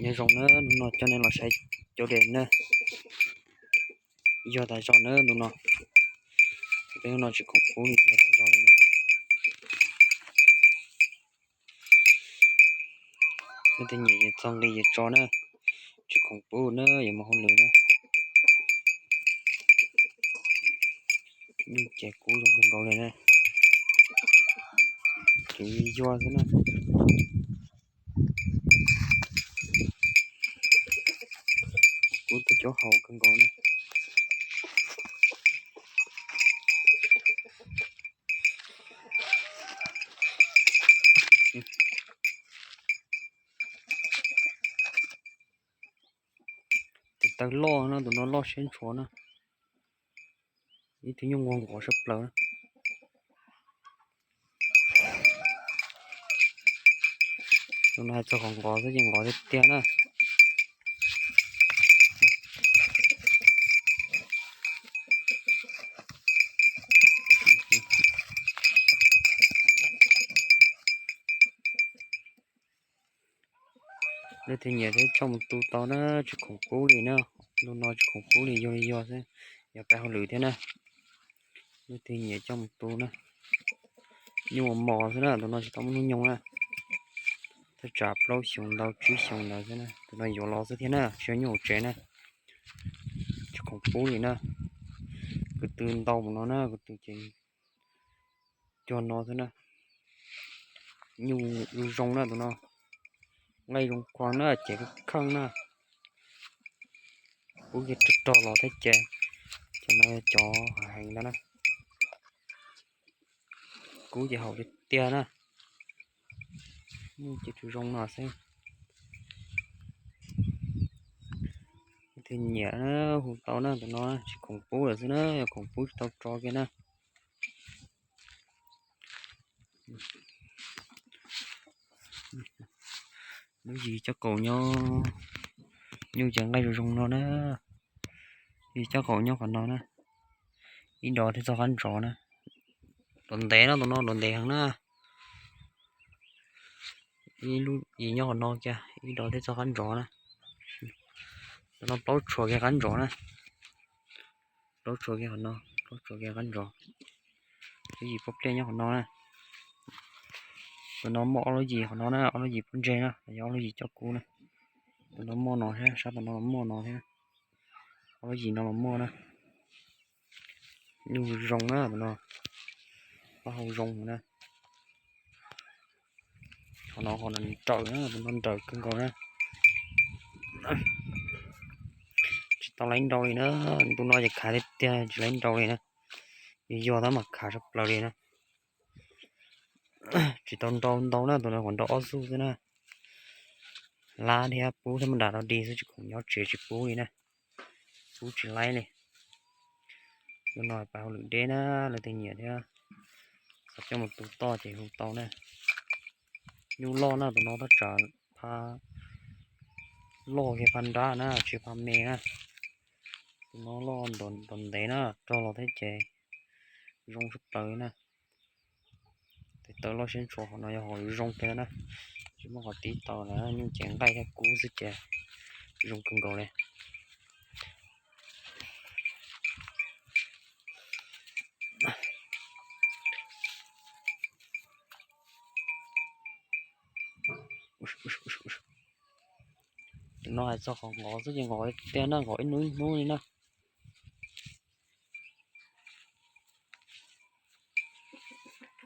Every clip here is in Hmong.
Nyob zoo na, hnub no coj nej los saib cov dej na. Yog tas zog na tus no. Peb hnub no tsis khoom pub li, yog tas zog li na. Leej twg nyiam ces txog nqi ces tso na. Tsis khoom pub na, yuav mus hauj lwm na. Nyuj ces kub zoo kawg nkaus li na. Ces yuag xwb na. Kub tej cov haus kawg nkaus na. Tes taw loj no, tus no loj siab ntshua na. Ib tug nyuj nquag nqov sab plaws na. Tus no hais txog qhov nqov xwb ces nqov tiag tiag na. Leej twg nyiam thiab coj mus tu tau na, tsis khoom pub li na. Tus no tsis khoom pub li, yog li yog xwb, yog peb hauj lwm thiab na. Leej twg nyiam coj mus tu na. Nyuj mos mos xwb na, tus no tsis tau muaj hnub nyoog na. Thaj tsam plaub xyoos ntau tsib xyoos ntawd xwb na, tus no yuav los xwb thiab na, tsis yog nyuj hauv tsev na. Tsis khoom pub li na. Ko tw ntau mus no na, ko tw ces cog no xwb na. Nyuj zoo zoo na tus no, nqaij zoo khuav na, ces kheej na. Kub ces rog rog los thiab ces, cov no cov hav heev ntawd na. Kub ces haum tiag tiag na. Nyuj ces tsuas zoo no xwb. Leej twg nyiam hu tau na, tus no tsis khoom pub lawm xwb na, yog khoom pub tsis tau tso kiag na. Lub yim coj kaum nyob, nyuj ces nqaij zoo zoo no na. Yim coj kaum nyob qhov no na, ib dos thiab txog qab ntsov na. Dov ntev no, tus no dov ntev heev na. Ib lub yim nyob qhov no kiag, ib dos thiab txog qab ntsov na. Tus no plaub tshuam kiag qab ntsov na. Plaub tshuam kiag qhov no, plaub tshuam kiag qab ntsov. Lub yim pob pliaj nyob qhov no na. Tus no muaj ob lub yim qhov no na, ob lub yim pob ntseg na, yog ob lub yim coj kub na. Tus no muaj no thiab, sab tus no los muaj no thiab. Ob lub yim no los muaj na. Nyuj zoo na tus no, taub hau zoo na. Qhov no qhov no nrawm na, tus no nrawm kawg nkaus na. Tsis tau laiv nrau li na, tus no ces khav tiag tiag tsis laiv nrau li na. Yog yog tab mas khav sab plaws li na. Tsis tau nrau ntau na, tus no kuv nrau ob xuj xwb na. Lab thiab pub thiab muab dam rau di xwb, tsis khoom nyob tsev tsis pub li na. Pub tsis laiv li. Tus no pab hauj lwm deb na, leej twg nyiam thiab xav coj mus tu toj ces hu tau na. Nyuj loj na, tus no tab tsam pha loj kiag pha nrab na, tsis pha me na. Tus no loj nrov ntev na, rog los thiab ces zoo sab plaws na. Tes taw loj siab ntshua, qhov no yog qhov zoo tiag na. Tsis muaj qhov tib tau na, nyuj ces nqaij thiab kub xwb ces zoo kawg nkaus li. Tus no hais txog qhov nqov xwb ces nqov tiag na, nqov ib hnub ib hnub li na.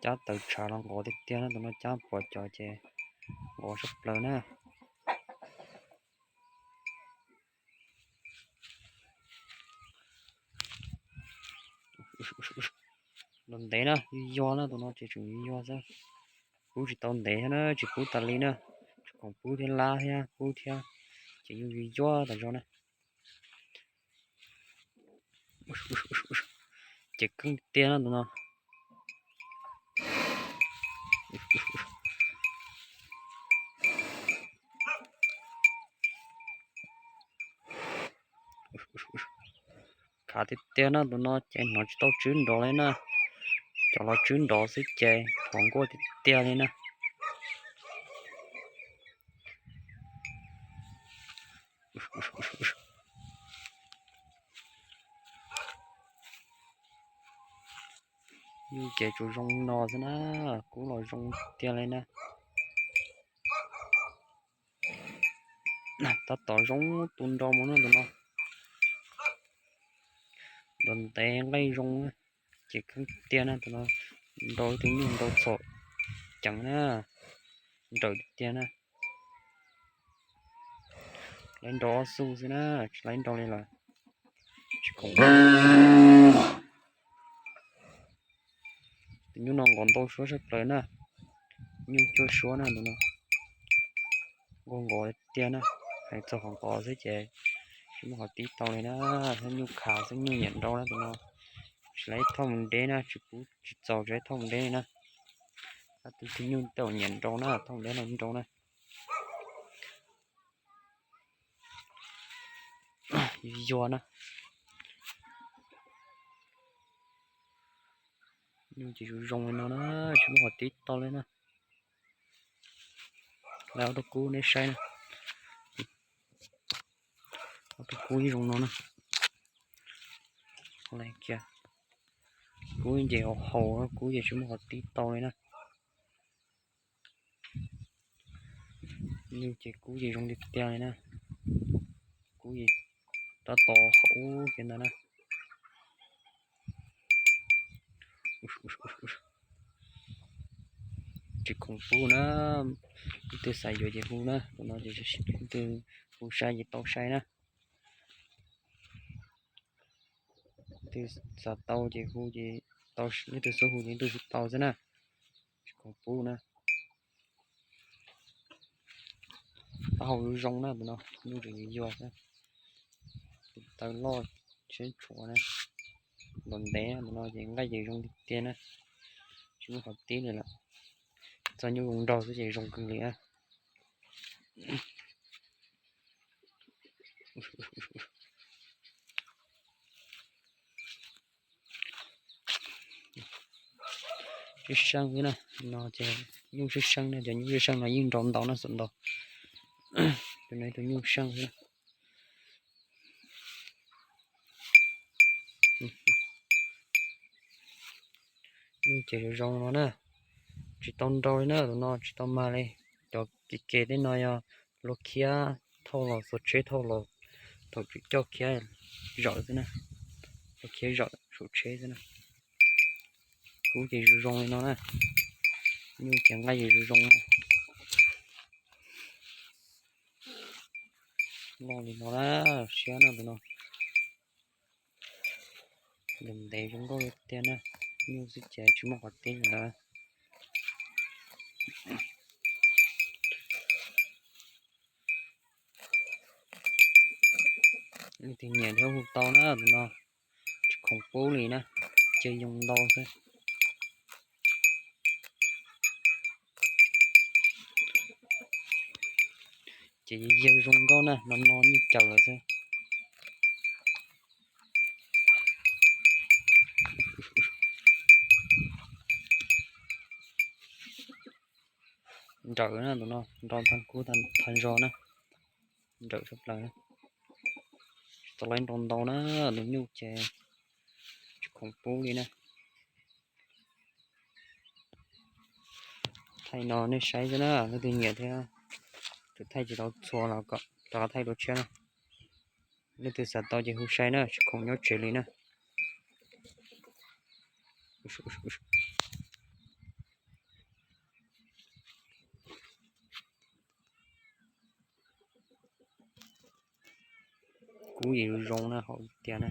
Cab tawm tshav los nqov tiag tiag na, tus no cab pom cov ces nqov sab plaws na. Los ntev na, yog na, tus no ces tseem yog xwb. Pub tsis tau ntev thiab na, tsis pub tas li na. Tsis khoom pub thiab, lab thiab pub thiab, ces yuag yuag tas zog na. Ces kheej tiag na tus no. Khav tiag tiag na, tus no ces hnov tsis tau tswb nrov li na. Cov los tswb nrov xwb ces thov nkuaj tiag tiag li na. Nyuj ces tsuas zoo no xwb na, kub los zoo tiag li na. Tab tom zoo tu nrau mus no tus no. Nrau ntev nqaij zoo ces kheev tiag na tus no. Nrau ib tug nyuj nrau txhaum ceev na, nrawm tiag na. Lawv nrau ob xu xwb na, tsis lawv nrau li lawm. Tsis khoom. Tus nyuj no nqos ntau suab tshaj plaws na, nyuj cuaj suab na tus no. Nqos nqos tiag na, hais txog qhov nqos xwb ces tsis muaj qhov tib tau li na, thiab nyuj khav xwb nyuj nyiam nrau na tus no. Tsis lawv ib thauj mus deb na, tsis pub tsis txaus tsis lawv ib thauj mus deb li na. Tab tus tus nyuj tej zaum nyiam nrau na, thauj mus deb los nrau na. Yuag na. Nyuj ces zoo zoo li no na, tsis muaj qhov tib tau li na. Lawv ob tug kub neb saib na. Ob tug kub ib zoo no na. Kub ces haus haus, kub ces tsis muaj qhov tib tau li na. Nyuj ces kub ces zoo tiag tiag li na. Kub ces tab tom haus ub kiag ntawd na. Tsis khoom pub na, leej twg xav yuav ces hu na, tus no ces leej twg hu sai ces tau sai na. Leej twg xav tau ces hu ces tau, leej twg xub hu ces leej twg xub tau xwb na. Tsis khoom pub na. Taub hau zoo zoo na tus no, nyuj tseem yuag xwb. Tes taw loj, siab tshuav na. Ntaus ntev tus no ces nqaij ces zoo tiag tiag na. Tsis muaj qhov tib li lawm. Txog nyuj zoo nraug xwb ces zoo kawg li na. Sib seej xwb na, no ces nyuj sib seej na, cov nyuj sib seej no yeej nrau ntau na xum ntau. Tus no tus nyuj seej xwb. Nyuj ces zoo zoo no na, tsis tau nrau li na, tus no tsis tau mag li. Cov kev kev tej no yog luag khiav thauj los xuas tsheb thauj los, thaum tswv coj khiav zawm xwb na, luag khiav zawm saum tsheb xwb na. Kub ces zoo zoo li no na, nyuj ces nqaij ces zoo zoo na. Loj li no na, siab no tus no. Ntev ntev zoo nkauj tiag na, nyuj xwb ces tsis muaj qhov tib li lawm. Leej twg nyiam thiab hu tau na tus no, tsis khoom pub li na, ces yoo ntau xwb. Ces yawg zoo nkauj na, no no nyuj caws lawm xwb. Nrawm na tus no, nrau tag kub tag zog na, nrawm tshaj plaws. Tau lawv nrau ntau na, tus nyuj ces tsis khoom pub li na. Thaij no nej saib xwb na, leej twg nyiam thiab, tus thaij tsis tau txhua los kom rov qab thaij dua tshiab na. Leej twg xav tau ces hu sai na, tsis khoom nyob tsev li na. Kub yeej zoo na, haum tiag na.